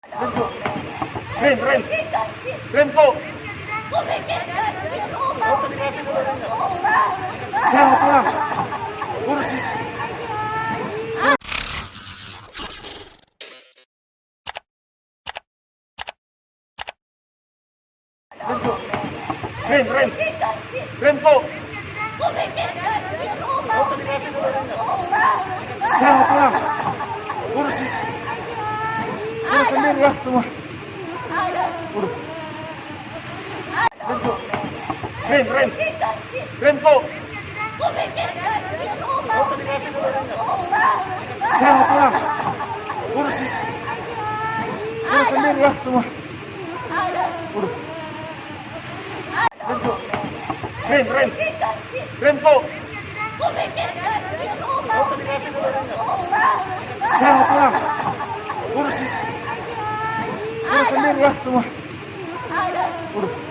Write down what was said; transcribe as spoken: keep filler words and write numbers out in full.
Rin, Rin. Rin, Po. Jangan pulang. Urus. Rin, Rin. Rin, Po. Jangan pulang. Urus. Urus sendiri ya, semua. Urus. Rin, Rin. Rin, Po. Jangan pulang. Urus. Urus sendiri ya, semua. Urus. Rin, Rin. Rin, Po. Jangan pulang. Urus. Urus sendiri ya, semua. Urus.